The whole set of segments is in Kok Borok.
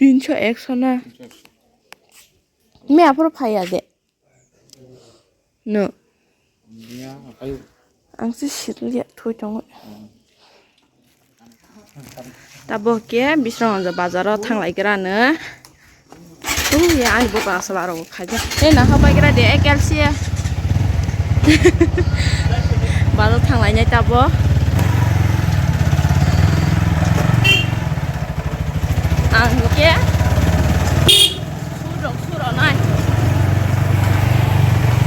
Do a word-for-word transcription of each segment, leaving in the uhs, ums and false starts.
Tinso ekso na? Me aphuru phaiya de. No. Niya, akai. Ang se sitliya thui tongo. Tabo ke Bisramganj bazaro thanglai gira no. Tui ya ani bokong aswk aro khaja. E na hobai gira de ekelsi. Bazar thanglai nai tabo. Ang ke. Surok suronai.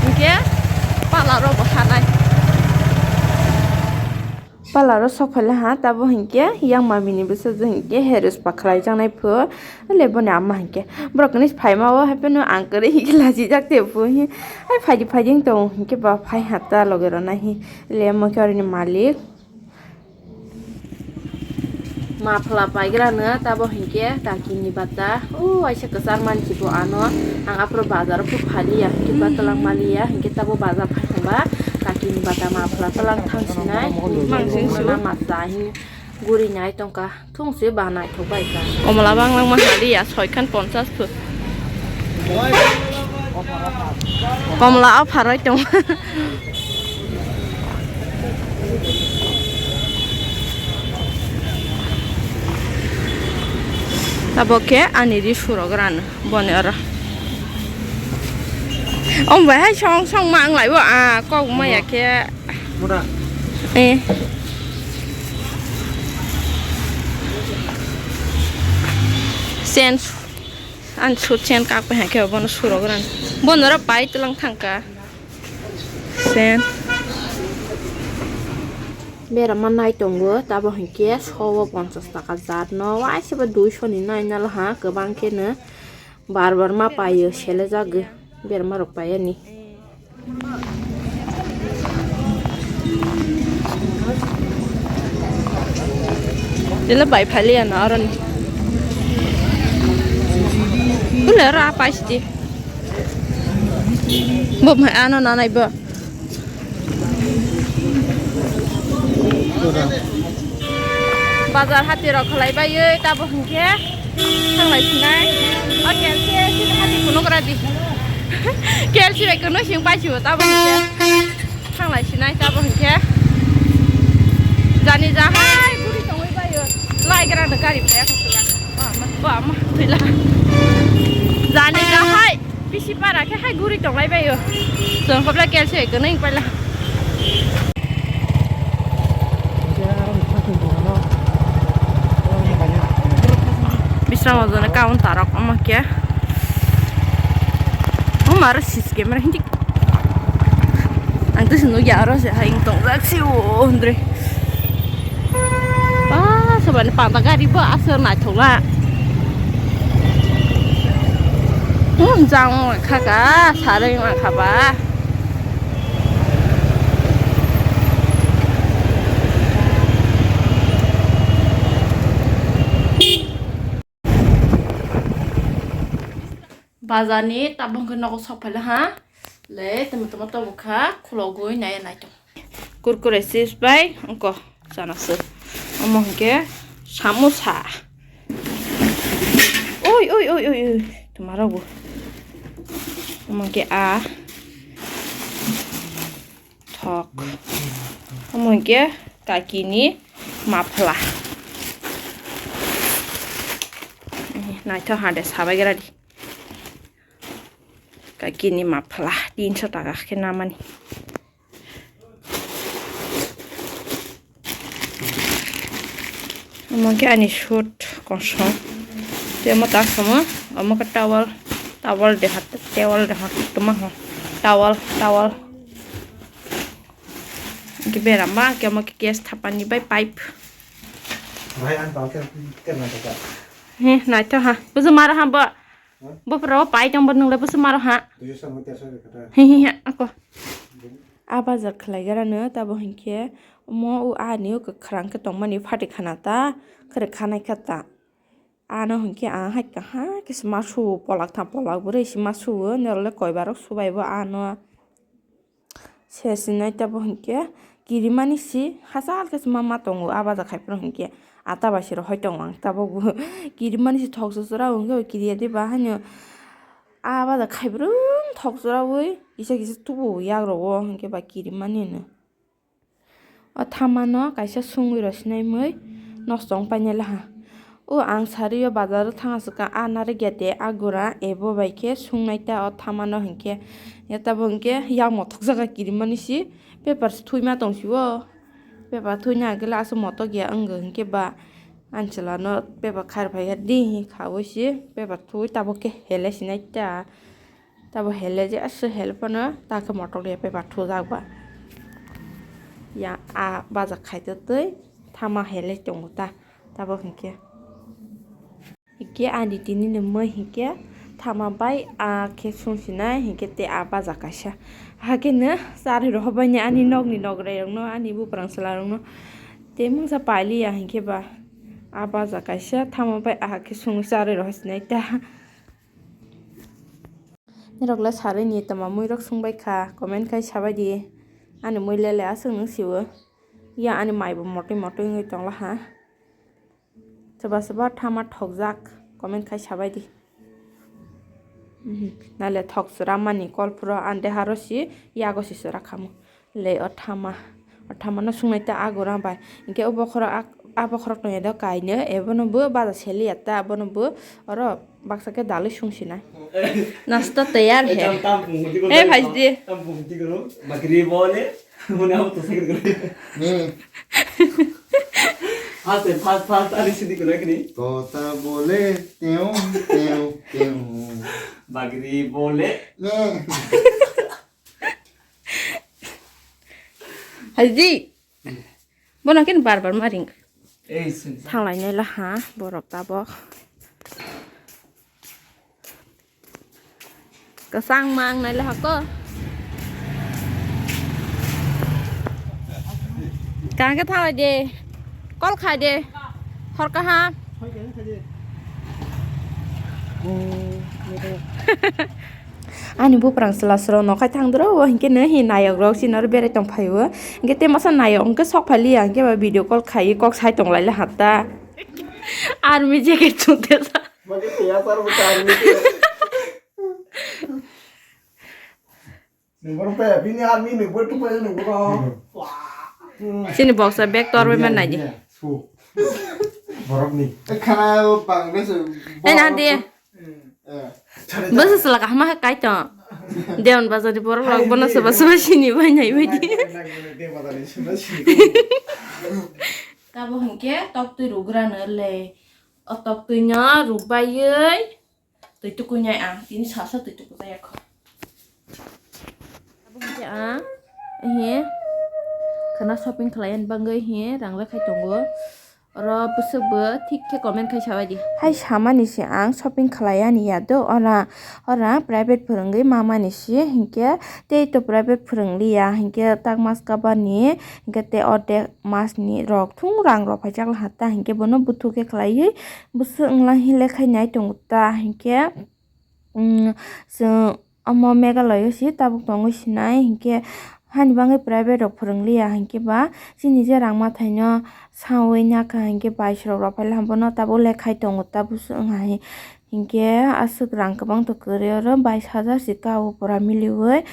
Hingke pala rok bo hanai. Pala rok sok phaile ha, tabo hingke yang mami ni bwsajwk hingke hair spa khlai jaknai pho. Le boni ama hingke borok ni phaima o hapheno ang kwrwi hingke lachi jak te pho. Hai phaidi phaidi wng tongo hingke ba phai ha ta loge rw nai hi. Le mo khe oro ni malik. Mafla paigra no tabo hingke kaki ni bata. O waisa kwchar mansi bo ano. Ang aphuru bazar o phuru phaliya hingke ba twlang maliya hingke tabo bazar phai thangba kaki ni bata mafla twlang thang sinai. Mangsi na masa hin guri nai tongka thung se ba naithok bai ka. Komla banglang ma haliya soi khan ponchas phu. Komla o pharoi tong. Tabok khe ani ri surok rano boni oro. Om bai hai song song ma ang laibo a kok maya khe. Mura. Eh. Sen. Ani sut sen kak pai hangke bono surok ran. Bono ro pai tulang thangka. Sen. Bera ma nai tongo, tabo hingke sobo ponchas taka jat no, waisa ba duiso ni nai nalo ha, kwbang khe no bar bar ma paio, sele jagwi berma rok pai ani. Tila bai phali ya na aron. Kule ra pai sidi. Bo mai ano na nai bo. Bazar hati rok khlai bai tabo hingke. Thanglai sinai. O K L C sini hati kuno kora di. K L C bai kuno sing pai sibo tabo hingke. Thanglai sinai tabo hingke. Jani jahai guri tongwi bayo. Lai gra da gari phaya khosla. Ba ma, ba ma, thila. Jani jahai. Bisi para khe hai guri tonglai baio. Chwng kobla K L C kwnwi paila. Bisram ojone kaun tarok omo khe. Omo aro sis camera hindi. Ang to sinugya aro se hai tongjak si o hundre. Ba, sabani panda gari bo aswk naithokla. Hmm, jang khaka, sarwi ma khaba. Bazar ni tabuk khe nogo sok phaila ha. Le tamo tamo tabuk kha khulogwi nai nai tong. Kurkure chips bai wngkha chana se. Omo hwnkhe samosa. Oi, oi, oi, oi, oi. Tuma rogo. Omo hwnkhe a thok. Omo hwnkhe kakini mapla. Naithok ha de sabai gra di. Kakini mapla tinso taka khe namani. Omo khe ani suit kosom. Tei omo tak samo, omo khe towel, towel de hat, towel de hat, tuma ho. Towel, towel. Khe beramba, khe omo khe gas thapani bai pipe. Bhai, ang towel khe, khe naithok ka. He, naithok ha. Bujo maro ha bo. Bopro pai tong bo nwngle bwswk maro ha. Duiso samo terso de kata. He he he ako. A bazar khlai gara no tabo hinkhe omo o ani o kwkhwrang khe tongmani phati khana ta khwrwi khanai kha ta. Ano hinkhe ang hai kaha khe se ma suo polak tham polak bwrwi se ma suo norole koi barok subai bo ano. Se sinai tabo hinkhe kirimani si hachal khe se ma ma tongo, a baja khai phano hinkhe ata bai se rohoi tongo ang tabukbo. Kirimani si thok chuchura o hinkhe bo kiriya de ba haino a baja khai brum thok churaui kisa kisa tubu yak rogo hinkhe ba kirimani hino. O thamano kaisa sungwi rw sinai mui nosto wng painai laha. O ang sari o bazar o thang aswk kha, a narwkya de, a gura ebo bai khe sungnai ta o thamano hinkhe. Ya tabuk hinkhe yak mothokjak kha kirimani si paper se thwi ma tong si o. Paper thwina agile aswk motok ya wng hinkhe ba ani chwla no paper khai rw phai kha di khaui si paper thwi tabuk khe hele sinai ta. Tabo hele je aswk hele phano ta khe motok ya paper thujak ba. Ya a baja khai twi twi thama hele tongo ta tabo hinkhe. Hinkhe ani tini ni mui hinkhe thama bai a khe sung sinai hinkhe tei a baja kaisa. Hakhe no charwi rohor bai ni ani nok ni nokrai rok no ani buprang chwla rok no tei mungsa pailiya hinkhe ba a baja kaisa thama bai a khe sung charwi rohor sinai ta. Nirok le sarwi ni tama mui rok sung bai kha, comment khai sabai di. Ani mui lele aswk nung si o. Ya ani mai bo motwi motwi wngwi tong laha. Soba soba thama thokjak, comment khai sabai di. Mhm. Nale thok chwra mani kol phuro ande haro si yago si chwra khamu. Le o thama, o thama no sungnai ta a gura bai. Hinkhe o bokhorok a, a bokhorok tongya do kainwi, ebono bo baja seliya ta, abono bo oro baksa khe dalwi sung sinai. Nasta tayar hai. Tam, tam, pung hudi ko. Eh, tam, phai tam, di. Tam pung hudi ko. Bakri bole. Mone abo to sakri ko. Hmm. Fast, fast, fast, ari sidi ko nakri. Kotha bole, teo, teo, teo. Bakri bole. Ne. Haji. Bono kin bar bar maring. Ei, sin. Thanglai nai laha borok tabok. Kasang mang nai laha ko. Kang ke thanglai de. Kol khai de. Hor kaham. Ani buprang chwla chwla nokhai thangdro o hinkhe no hi nayok rok chini oro berai tong phai o hinkhe te masa nayok hinkhe sok phai liya hinkhe ba video call khai kok sai tong lai le hata army jacket chumte sa. Chini boksa bag torwi man nai di. Borok ni. Khana o pang de se. Ei, na de. Eh. Bwswk chwla kaham khe kaitor. Dewan bazar ni borok rok bono soba soba sini bai nai bai di. Tabo hinkhe toktwi rugrano le. O toktwi no rubaiwi twi tukui nai ang. Tini sasa twi tukui jaya kho. Tabo hinkhe ang he khana shopping khlai ani bagwi he rang le khai tongo. Oro bwswk bo thik khe comment khai sabai di. Hai samani se ang shopping khlai ani ya do ora, ora private phwrwngwi mamani se hinkhe tei to private phwrwng liya hinkhe tak mas kabani hinkhe tei ordek mas ni rok thung rang rok phaijak laha ta hinkhe bono bwthuk khe khlaiwi bwswk wngla hinle khai nai tongo ta hinkhe, um, chwng Omo Meghalaya o se tabuk tongwi sinai, hinkhe hani bagwi private rok phwrwng liya, hinkhe ba chini je rang mathaino sawi nakha, hinkhe baisorok rok phaila bono tabuk lekhai tongo, tabuk se wngha hi, hinkhe aswk rang kwbang to kwrwi oro bais hajar se ka o pura miliwi,